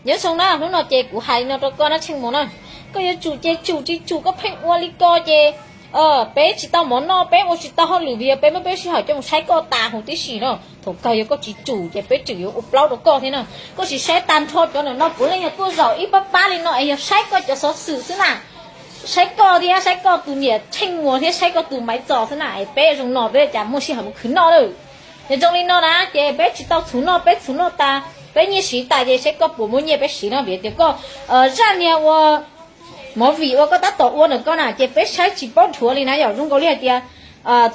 Nyob zoo na, hnub no ces kuv hais li no rau koj na Tsheej Muas na, koj yuav tsum ces tsum, tsis tsum koj pheej ua li ko ces peb tsis tau mov noj, peb ua tsis tau hauj lwm vim yog peb muab peb sij hawm coj mus saib koj tas huv tib si no. Thaum kawg yog koj tsis tsum ces peb tseem yuav ua plaub rau koj thiab na. Koj sim saib tag nrho cov ntawm no puav leej yog tuaj zaum ib pab pab li no es yog saib koj cov xov xwm xwb na. Saib koj thiab saib koj tus niam Tsheej Muas thiab saib koj tus Maiv Txos xwb na, es peb zoo no peb cas muaj sij hawm mus khwv noj lawm. Yog zoo li no na ces peb tsis tau txhuv noj, peb txhuv noj tas, peb nyiaj siv tas ces saib koj puas muaj nyiaj peb siv no, vim tias koj zaj niag ua movie uas koj tab tom ua ntawm koj na ces peb saib tsis paub dhuav li na yom. Zoo nkaus li hais tias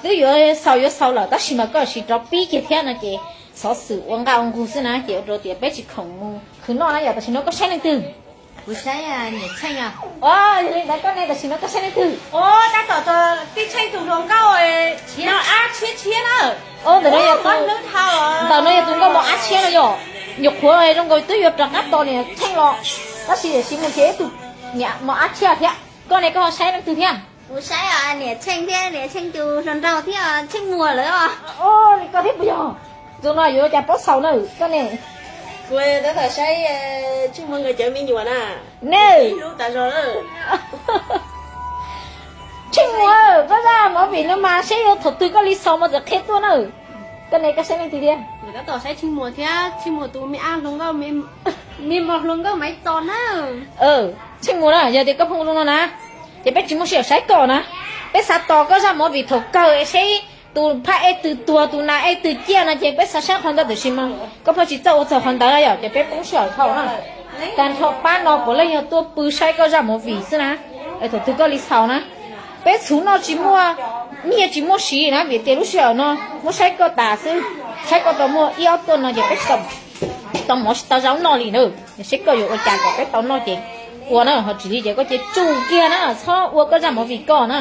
twb yuav xaus yuav xaus lawm tab sis mas koj siv rov pib kiag thiab no ces xov xwm ua nqaj ua nqug xwb na ces ua rau tias peb tsis khoom mus khwv noj na yom. Tam sim no koj saib leej twg? Kuv saib niam Tsheej. Yog li ntawd koj ne, tam sim no koj saib leej twg? Tab tom tib Tsheej tus hluas nkauj no ab tshiab tshiab na. Ntawm no yog tus nkauj mos ab tshiab no yom. Nyuam qhuav zoo nkaus twb yuav rov qab tos niam Tsheej los, tab sis tiam sis mus nrhiav ib tug niam mos ab tshiab thiab. Koj ne koj ho saib leej twg thiab? Kuv saib niam Tsheej thiab niam Tsheej tus hluas nraug thiab Tsheej Muas lawm. Li koj thiab puas yog? Tus no yuav cas paub xaus na koj ne. Kuv tab tom saib Tsheej Muas nkawd cov me nyuam na. Ne, hlub tas zog. Tsheej Muas, koj zaj movie no mas seb yuav thaum twg koj li xaus mas txawm qhia tuaj na. Koj ne koj saib leej twg thiab? Kuv tab tom saib Tsheej Muas thiab Tsheej Muas tus me ab hluas nkauj, me mos hluas nkauj Maiv Txos na. Tsheej Muas na, yog tias koj pheej ua zoo no na ces peb tsis muaj sij hawm saib koj na. Peb xav tos koj zaj movie thaum kawg seb tus phaj ej twg tuag, tus nas ej twg ciaj no ces peb xav saib qhov ntawd tiam sis mas koj pheej tsis txawj ua txog qhov ntawd yom ces peb poob sij hawm dhau na. Tag nrho pab no puav leej yog tuaj pw saib koj zaj movie xwb na. Thaum twg koj li xaus na. Peb txhuv noj tsis muaj, nyiaj tsis muaj siv na vim tias lub sij hawm no muab saib koj tas xwb. Saib koj tau muaj ib ob tuaj no ces peb tau mov tsis tau zaub noj li na. Seb koj yuav ua cas kom peb tau noj ces ua na, ho tsis li ces koj cia li tsum kiag na, txhob ua koj zaj movie koj na.